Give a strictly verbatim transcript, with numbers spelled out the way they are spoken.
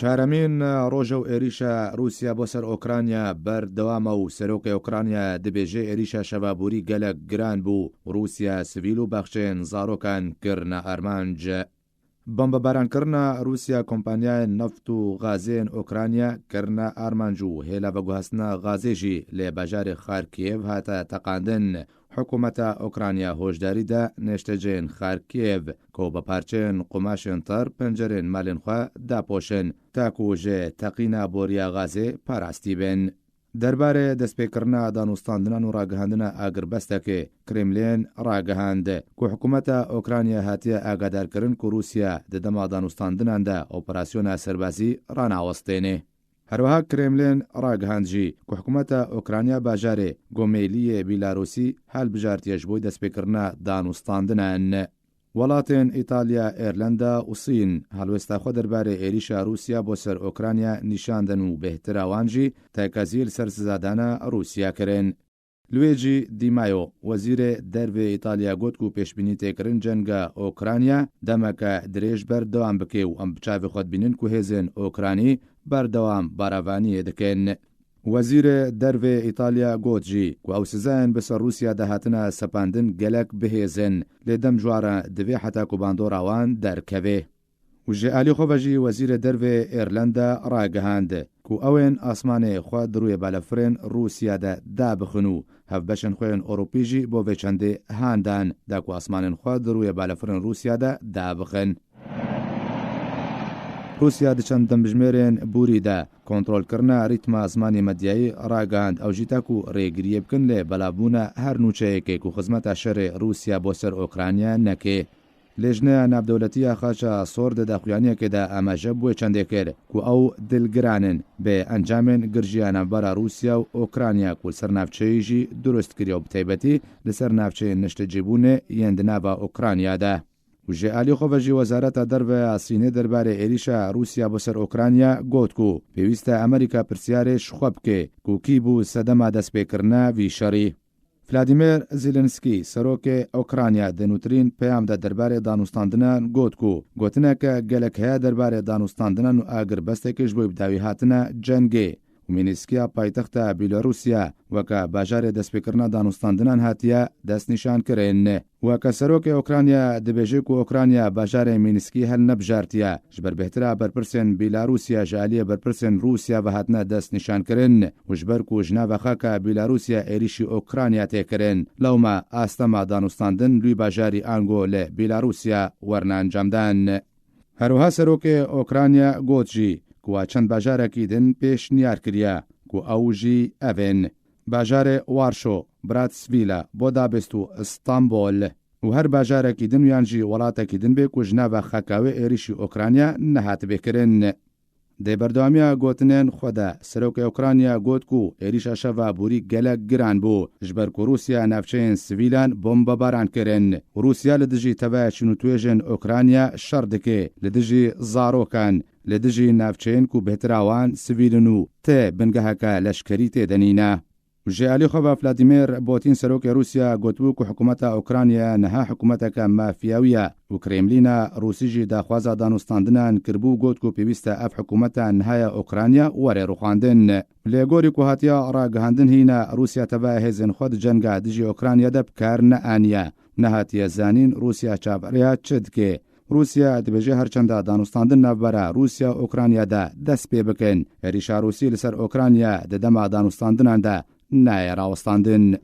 Çaremîn roja û êrîşa Rûsya bo ser Okrayna berdewam e û serokê Okrayna dibêje êrîşa şeva borî gelek giran bû. Rûsya sivîl û baxçeyên zarokan kirine armanc. Bombebaran kirina Rûsya kompanyayên neft û gazê yên Okrayna kirine armanc û hêla veguhestina gazê jî li bajarê Xarkîv hate teqandin. Hikûmeta Okrayna hoşdarî da nişteceyên Xarkîv ku bi parçeyên qumaşên tir pencerên malên xwe dapoşin, ta ku ji teqîna boriya gazê parastî bin. Derbarê destpêkirina danûstandinan û ragihandina agirbestekê, Kremlin ragihand ku hikûmeta Okrayna hatiye agadarkirin ku Rûsya di dema danûstandinan de operasyona serbazî ranawestêne. Herwiha Kremlin ragihand jî ku hikûmeta Okrayna bajarê Gomêliyê Bîlarûsî hilbijartiye ji bo destpêkirina danûstandinan. Welatên Îtalya, Îrlanda û Sîn helwêsta xwe derbarê êrîşa Rûsya bo ser Okrayna nîşan din û bêhtira wan jî tekezî li ser sizadana Rûsya kirin. Luigi Di Maio, wezîrê dervê Îtalya got ku pêşbînî tê kirin cenga Okrayna demeke dirêj berdewam bike û em bi çavê xwe dibînin ku hêzên Okranî berdewam baravaniyê dikin. Wezîrê dervê Îtalya got jî ku ew sizayên bi ser Rûsya de hatine sepandin gelek bihêz in, lê dem ji wan re divê heta ku bandora wan derkeve. Û ji alî xwe ve jî wezîrê dervê Îrlanda ragihand ku ew ên asmanê xwe di rûyê balafirên Rûsya de dabixin û hevbeşên xwe yên Ewropî jî bo vê çendê han dan, da ku asmanên xwe di rûyê balafirên Rûsya de dabixin. Rûsya di çend demjimêrên borî de kontrolkirina rîtma zimanê medyayî ragihand, ew jî ta ku rêgiriyê bikin lê belavbûna her nûçeyekê ku xizmeta şerê Rûsya bo ser Okrayna neke. Lêjneya Navdewletî ya Xaça Sor di daxuyaniyekê de amaje bi wê çendê kir ku ew dilgiran in bi encamên girjiya navbera Rûsya û Okrayna ku li ser navçeyê jî dirust kiriye û bi taybetî li ser navçeyên niştecîbûnê yên di nava Okrayna de. Û ji alî xwe ve jî Wezareta Derve ya Sînê derbarê êrîşa Rûsya bo ser Okrayna got ku pêwîst e Amerîka pirsiyarê ji xwe bike ku kî bû sedema destpêkirina vî şerî. Vladimir Zelensky, serokê Okrayna, di nûtirîn peyam de derbarê danûstandinan got ku gotineke gelek heye derbarê danûstandinan û agirbestekê ji bo bidawî hatina cengê û Mînîskiya paytexta Bîlorûsya weke bajarê destpêkirina danûstandinan hatiye destnîşankirin. Weke serokê Okrayna dibêje ku Okrayna bajarê Mînskî helnebijartiye, ji ber bêhtira berpirsên Bîlarûsya ji aliyê berpirsên Rûsya ve hatine destnîşankirin û ji ber ku ji nava xaka Bîlarûsya êrîşî Okrayna tê kirin, lewma astema danûstandin li wî bajarî ango li Bîlarûsya werine encamdan. Herwiha serokê Okrayna got jî ku wa çend bajarekî din pêşniyar kiriye ku ew jî ev ên: bajarê Warşo, Bratisvîla, Budapest û Stenbol û her bajarekî din yan jî welatekî din bê ku ji nava xaka wê êrîşî Okrayna nehatibe kirin. Di berdewamiya gotinên xwe de serokê Okrayna got ku êrîşa şeva borî gelek giran bû, ji ber ku Rûsya navçeyên sivîlan bombebaran kirin. Rûsya li dijî teveya çîn û tuêjên Okrayna şer dike, li dijî zarokan, li dijî navçeyên ku bêhtira wan sivîl in û ti bingeheke leşkerî tê de nîne. Ji alî xwe ve Vladimir Putin, serokê Rûsya, gotibû ku hikûmeta Okrayna niha hikûmeteke mafyawî ye û Kremlîna Rûsî jî daxwaza danûstandinan kiribû, got ku pêwîst e ev hikûmeta niha ya Okrayna were rûxandin. Lê gorî ku hatiye ragihandin hîna Rûsya teva hêzên xwe di cenga dijî Okrayna de bi kar neaniye. Nehatiye zanîn Rûsya çaveriya çi dike. Rûsya dibêje her çenda danûstandin navbera Rûsya û Okrayna de dest pê bikin, êrîşa Rûsî li ser Okrayna di dema danûstandinan de nayê rawestandin.